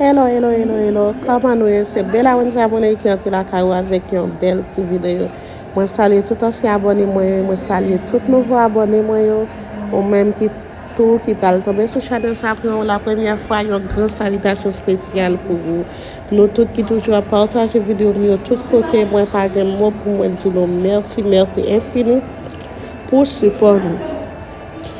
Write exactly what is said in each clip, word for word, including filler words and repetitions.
Hello, hello, hello, hello. Kòman nou ye? Se Bella Wendy Abonné ki antre lakay ou avèk yon bèl ti videyo. Mwen salye tout ansyen abòne mwen, mwen salye tout nouvo abòne mwen yo. Ou menm ki tou ki pral tonbe sou chanèl sa pou yon la premyè fwa, yon gran salitasyon espesyal pou ou. Nou tout ki toujou ap pataje videyo m yo tout kote, mwen pa gen mo pou mwen di nou mèsi, mèsi enfini pou sipò nou.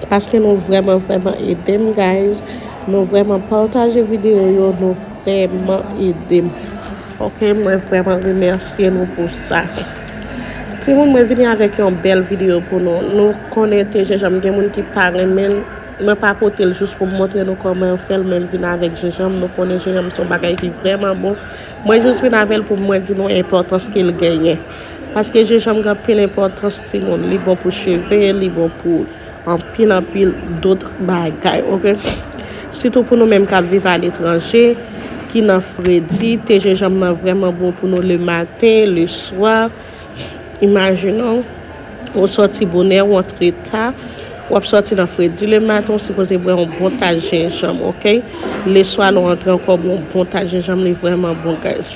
Paske nou vrèman, vrèman ede m, guys. Nou vrèman pataje videyo yo, nou vrèman ede m. Ok, mwen vrèman remèsye nou pou sa. Timoun, mwen vini avèk yon bèl videyo pou nou. Nou konnen te jenjanm, gen moun ki pa renmen l. Mwen pa pote l jis pou m montre nou kòman yo fè l, men m vin avèk jenjanm. Nou konnen jenjanm se yon bagay ki vrèman bon. Mwen jis vin avè l pou mwen di nou enpòtans ke l genyen. Paske jenjanm gen anpil enpòtans, timoun. Li bon pou cheve, li bon pou anpil, anpil dòt bagay, ok? Sitou pou nou menm k ap viv aletranje, ki nan fredi, te jenjanm nan vrèman bon pou nou lematen, leswa. Imajine w, ou sòti bonè, ou antre ta, w ap sòti nan fredi lematen, ou sipoze bwè yon bon tas jenjanm, ok? Leswa, lè w antre ankò, bwè yon bon tas jenjanm, li vrèman bon, guys.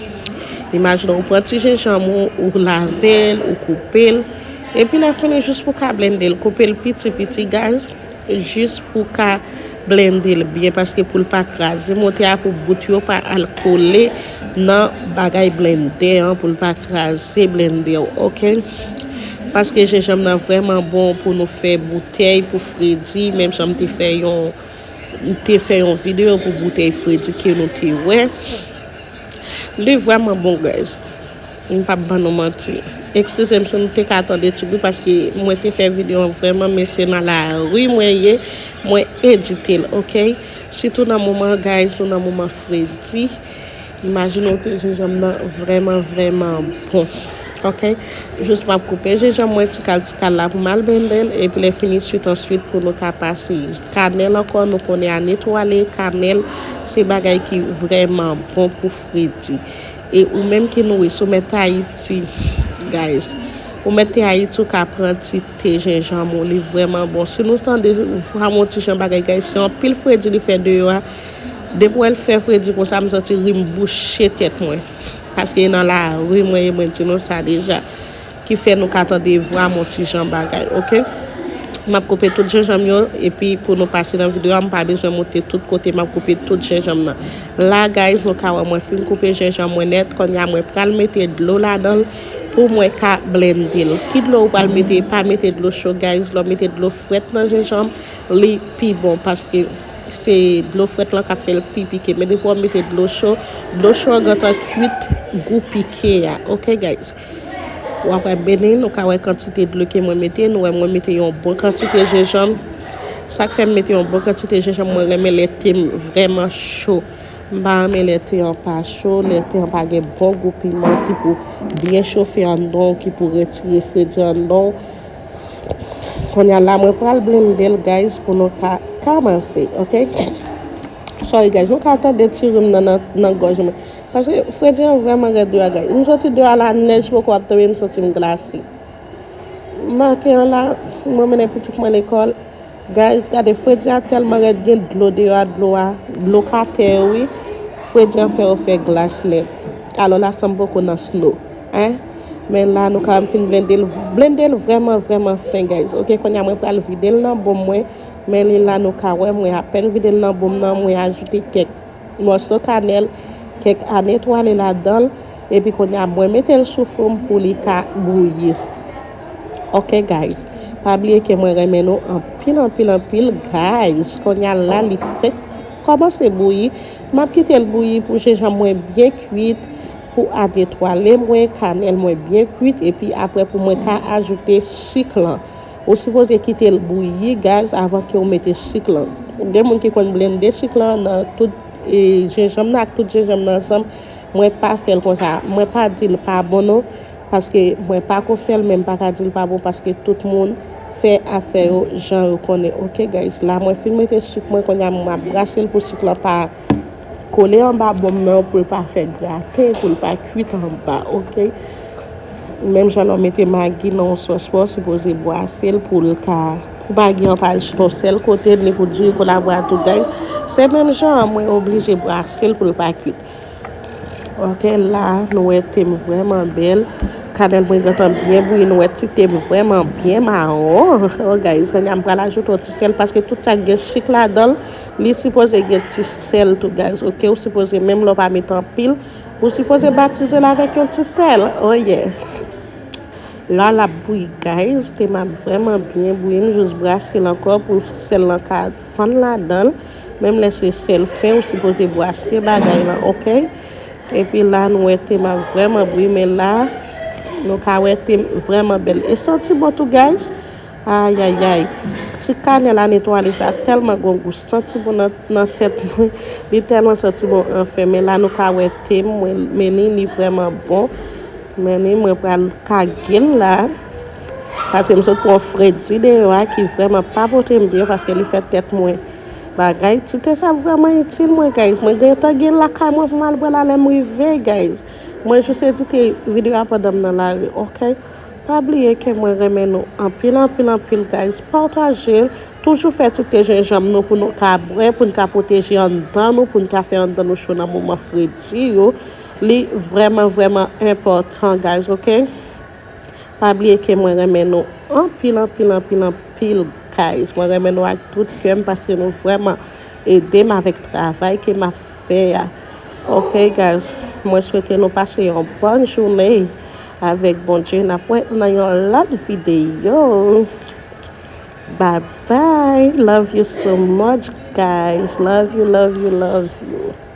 Imajine w, ou pran ti jenjanm ou, ou lave l, ou koupe l, epi lè fini, jis pou w ka blende l, koupe l piti piti, guys, jis pou w ka blende l byen, paske pou l pa kraze. Mote a pou bout yo pa al kole nan bagay blendè an, pou l pa kraze blendè w, ok? Paske jenjanm nan vrèman bon pou nou fè boutèy, pou fredi, menm jan m te fè yon, m te fè yon videyo pou boutèy fredi ke nou te wè. Li vrèman bon, guys. M p ap ban nou manti. Eskize m si nou te ka tande ti bri, paske mwen te fè videyo an vrèman, men se nan lari mwen ye, mwen edite l, ok? Sitou nan moman, guys, nou nan moman fredi. Imajine w te jenjanm nan vrèman, vrèman bon. Ok? Jis m ap koupe jenjanm mwen ti kal, ti kal la pou m al blende l, epi lè fini, swit answit pou nou ka pase kanèl ankò. Nou konnen a netwale kanèl, se bagay ki vrèman bon pou fredi. E ou menm ki nouris, ou mèt Ayiti, guys. Ou mèt te Ayiti, ou ka pran ti te jenjanm ou, li vrèman bon. Si nou tande vwa m yon ti jan bagay, guys, se anpil fredi li fè deyò a. Depi w wè l fè fredi konsa, m santi ri m bouche tèt mwen. Paske e nan lari mwen ye, mwen di nou sa deja. Ki fè nou ka tande vwa m yon ti jan bagay, ok? M ap koupe tout jenjanm yo, epi pou nou pase nan videyo a, m pa bezwen monte tout kote, m ap koupe tout jenjanm nan. La, guys, nou ka wè mwen fin koupe jenjanm mwen nèt, kounye a mwen pral mete dlo ladan l pou mwen ka blende l. Ki dlo ou pral mete? Pa mete dlo cho, guys, lè w mete dlo frèt nan jenjanm, li pi bon, paske se dlo frèt lan k ap fè l pi pike. Men depi w ap mete dlo cho, dlo cho an gentan kwit gou pike a, ok, guys? W ap wè beni, nou ka wè kantite dlo ke mwen mete, nou wè mwen mete yon bon kantite jenjanm. Sa k fè m mete yon bon kantite jenjanm, mwen renmen lè te m vrèman cho. M pa renmen lè te an pa cho, lè te an pa gen bon gou piman ki pou byen chofe anndan w, ki pou retire fredi anndan w. Kounye a la, mwen pral blende l, guys, pou nou ka kòmanse, ok? Sorry, guys, nou ka tande ti ri m nan, nan, nan gòj mwen. Paske fredi an vrèman rèd deyò a, guys. M soti deyò a la, nèj poko ap tonbe, m santi m glase. Maten an la, mwen mennen pitit mwen lekòl. Guys, gade, fredi a tèlman rèd, gen dlo deyò a, dlo a, dlo k atè yo, wi. Fredi an fè yo fè glas nèt. Alò, la sanble poko nan snow, en. Men la, nou ka wè m fin blende l, blende l vrèman, vrèman fen, guys. Ok, kounye a mwen pral vide l nan bon mwen. Men li la, nou ka wè, mwen apèn vide l nan bon m nan, mwen ajoute kèk mòso kanèl, kèk a netwale ladan l, epi kounye a mwen mete l sou fou m pou li ka bouyi. Ok, guys, pa bliye ke mwen renmen nou anpil, anpil, anpil, guys. Kounye a la, li fenk kòmanse bouyi. M ap kite l bouyi pou jenjanm mwen byen kwit, pou a netwale mwen, kanèl mwen byen kwit, epi apre pou mwen ka ajoute sik lan. Ou sipoze kite l bouyi, guys, avan ke w mete sik lan. Gen moun ki konn blende sik lan nan tout, e, jenjanm nan ak tout jenjanm nan ansanm. Mwen pa fè l konsa. Mwen pa di l pa bon non, paske mwen pa ko fè l, men m pa ka di l pa bon, paske tout moun fè afè yo jan yo konnen. Ok, guys, la mwen fin mete sik mwen, kounye a m ap brase l pou sik lan pa kole anba bon m nan pou l pa fè graten, pou l pa kwit anba, ok? Menm jan lè w mete magi nan yon sòs, ou sipoze bwase l pou l ka Pou pa gen yon paj yon sèl kote, ni pou diri kolabwa tou, guys. Se menm jan an, mwen oblije brase l pou l pa kwit. Ok, la, nou wè te m vrèman bèl. Kanèl mwen gentan byen bouyi, nou wè ti te m vrèman byen mawon. Oh, guys, kounye a m pral ajoute yon ti sèl, paske tout sa k gen sik ladan l, li sipoze gen ti sèl tou, guys. Ok, ou sipoze, menm lè w pa met anpil, ou sipoze batize l avèk yon ti sèl. Oh, yes. La, l ap bouyi, guys. Te m ap vrèman byen bouyi. M jis brase l ankò pou sèl lan ka fann ladan l. Menm lè se sèl fen, ou sipoze brase bagay lan, ok? Epi la, nou wè te m ap vrèman bouyi, men la, nou ka wè te m vrèman bèl. E santi bon tou, guys. Ayayay. Ti kanèl la netwaye sa tèlman gon gou. Santi bon nan, nan tèt mwen. Li tèlman santi bon anfen. Men la, nou ka wè te m, mwen, men ni, li vrèman bon. Men ni, mwen pral kage l la. Paske m sot pran fredi deyò a ki vrèman pa pote m byen paske li fè tèt mwen bagay. Ti te sa vrèman itil mwen, guys. Mwen gentan gen lakay mwen pou m al pran l lè m rive, guys. Mwen jis edite videyo a pandan m nan lari, ok? Pa bliye ke mwen renmen nou anpil, anpil, anpil, guys. Pataje l. Toujou fè ti te jenjanm nou pou nou ka bwè, pou n ka pwoteje anndan nou, pou n ka fè anndan nou cho nan moman fredi yo. Li vrèman, vrèman enpòtan, guys, ok? Pa bliye ke mwen renmen nou anpil, anpil, anpil, anpil, guys. Mwen renmen nou ak tout kè m paske nou vrèman ede m avèk travay ke m ap fè a. Ok, guys, mwen swete nou pase yon bòn jounen avèk Bondye. N ap wè nan yon lòt videyo. Bye bye. Love you so much, guys. Love you, love you, love you.